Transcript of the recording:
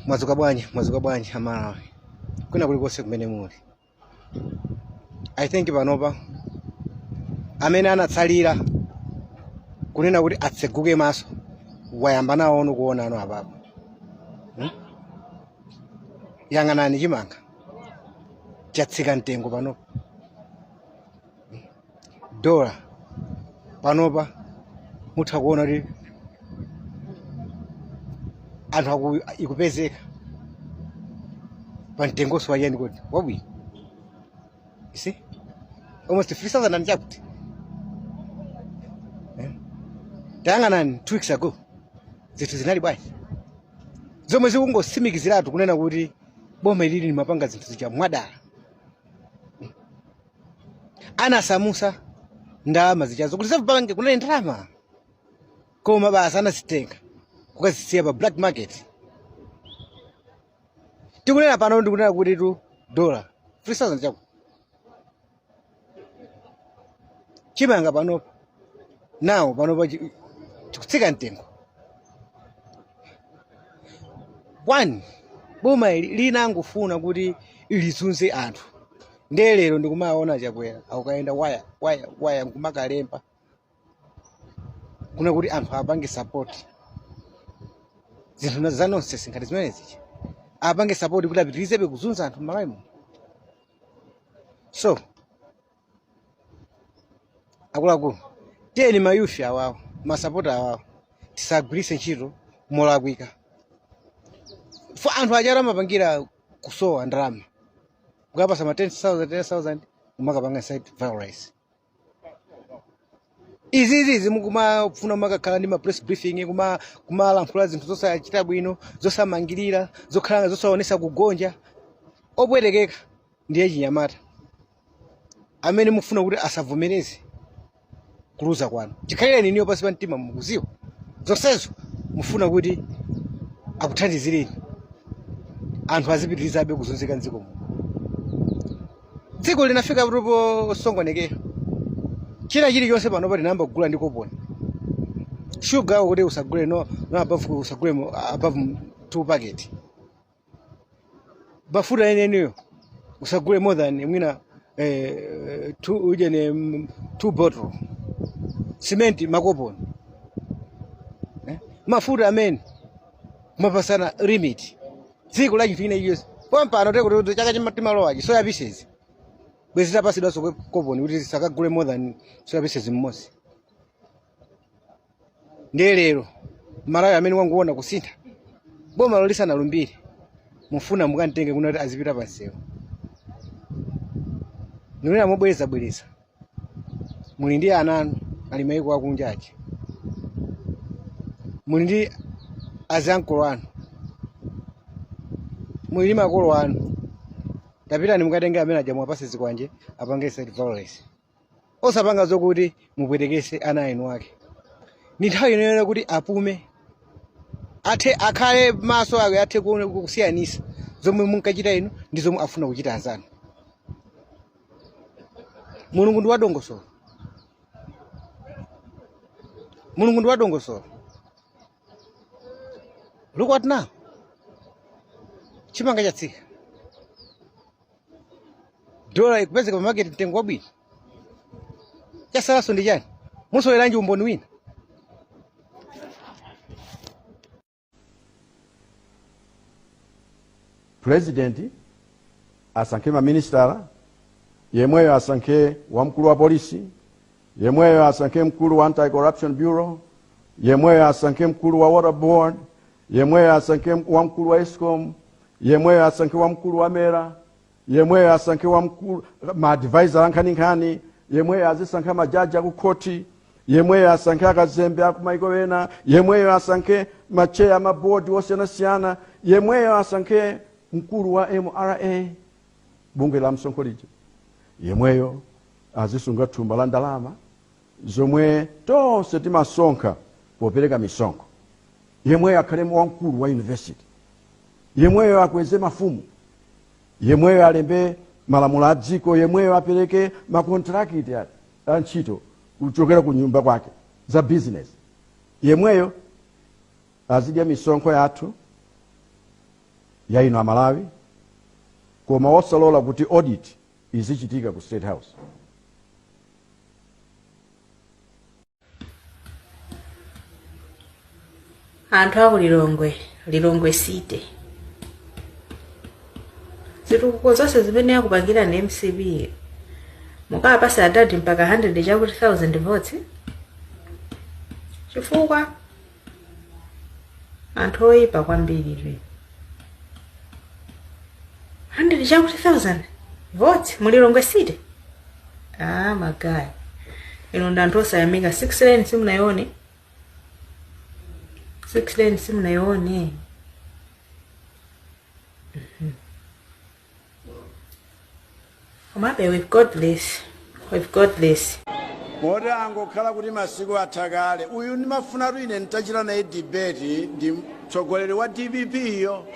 Mwadzuka bwanji, mwadzuka bwanji Amalawi kwina kulikonse kumene muli. I think panopa amene anatsalira kunena kuti atseguke maso wayamba nawo ono kuona ano apapo. Yang'anani chimanga chatsika mtengo panopa, dola panopa mutha kuona kuti anthu ikupezeka pa mtengonso wachani kodi wabwino. You see, almost 3000 and chakuti. Eh? Tayang'anani 2 weeks ago zinthu zinali bwanji, zomwe zikungotsimikiziratu kunena kuti boma ilili limapanga zinthu zija mwadala. Anasamusa ndalama zichazo kuti Reserve Bank kunali ndalama, koma basi anazitenga kukazisiya pa black market. Tikunena pano, ndikunena kuti tu dola 3000 chaku, chimanga panopa nawo panopa chikutsika mtengo. One, boma ili linangofuna kuti lizunze anthu. Ndiye lero ndikumaona Chakwera akukayenda waya waya waya nkumakalemba kuna kuti anthu apange support zinthu za nonsense ngati zimene zija, apange support kuti apitirizebe kuzunza anthu m'Malawi muno. So akuluakulu, tiyeni mayufi awawo, masapota awawo, tisagwiritse ntchito molakwika. Fo anthu achara amapangira kusowa ndalama, kukapasa ma 10,000 10,000 umakapanga incite violence. Izizi mukumafuna mumakakhala ndi ma press briefing, kumalankhula zinthu zosachita bwino, zosamangirira, zokhala zosaonesa kugonja. Opwetekeka ndiye chinyamata amene mufuna kuti asavomereze kuluza kwanu. Chikhalire niniyo pansi pa mtima mukuziwa zonsezo, mufuna kuti akuthandizireni anthu azipitirizabe kuzunzika mdziko muno. Dziko linafika posongonekera, china chilichonse panopa tinayamba kugula ndi koponi. Shuga kuti usagule no, no above, usagule above 2 packet. Mafuta yeneniyo usagule more than mwina two, ujene 2 bottle. Cement makoponi, eh? Mafuta amene kumapasana limit, dziko la chinthu china chilichonse pompano tekuti chaka timalowachi soya pieces bwezi tapasidwanso koponi kuti tisakagule more than soya pieces mmodzi. Ndiye lero Malawi amene wanguona kusintha boma lisanalumbire, mufuna mukamtenge kuna kuti azipita pansewu. Ndikunena mobwerezabwereza, muli ndi ana anu ali maiko akunja aja, muli ndi aziankolo anu, muli ndi makolo anu, tapitani mukatenge amene aja, muwapase zikwanje apange incite violence. Osapanga zokuti mupwetekese ana enu ake. Ndi nthawi inoyenera kuti apume, athe akhale maso ake athe kuona kusiyanisa zomwe munkachita inu ndi zomwe afuna kuchita anzanu. Mulungu ndi wadongosolo, Mulungu ndi wadongosolo. Look what now, chimanga chatsika, dola ikupezeka pa market mtengo wabwino. Chasalanso ndi chani? Musoweranji umboni wina? President asankhe maministala, yemweyo asankhe wamkulu wa polisi, yemweyo asankhe mkulu wa Anti-Corruption Bureau, yemweyo asankhe mkulu wa Water Board, yemweyo asankhe wamkulu wa ESCOM, yemweyo asankhe wamkulu wa MERA, yemweyo asankhe wamkulu maadvisor ankhaninkhani, yemweyo azisankha majaji akukhoti, yemweyo asankhe akazembe akumaiko ena, yemweyo asankhe macheya amabodi osiyanasiyana, yemweyo asankhe mkulu wa MRA, bungwe la msonkho lija, yemweyo azisunga thumba la ndalama zomwe tonse timasonkha popereka misonkho, yemweyo akhale wamkulu wa university, yemweyo akweze mafumu, yemweyo alembe malamulo a dziko, yemweyo apereke makontrakiti a ntchito kuchokera ku nyumba kwake za business, yemweyo azidya misonkho yathu. ya inu Amalawi, koma osalola kuti audit izichitika ku State House. Anthu aku Lilongwe, Lilongwe City, zitukuko zonse zimene akupangira ni MCP, mukapasa adadi mpaka 100 chakuti 1000 votes, chifukwa anthu oyipa kwambiri tu. 100 chakuti 1000 votes mu Lilongwe City? Ah, magayi ino ndi anthu osayamika. 6 lane simunayione, 6 lane simunayione. Komabe we've got this, we've got this. Moti angokhala kuti masiku atha kale. Uyu ndimafuna tu ine ntachita naye debate ndi mtsogoleri wa DPP iyo.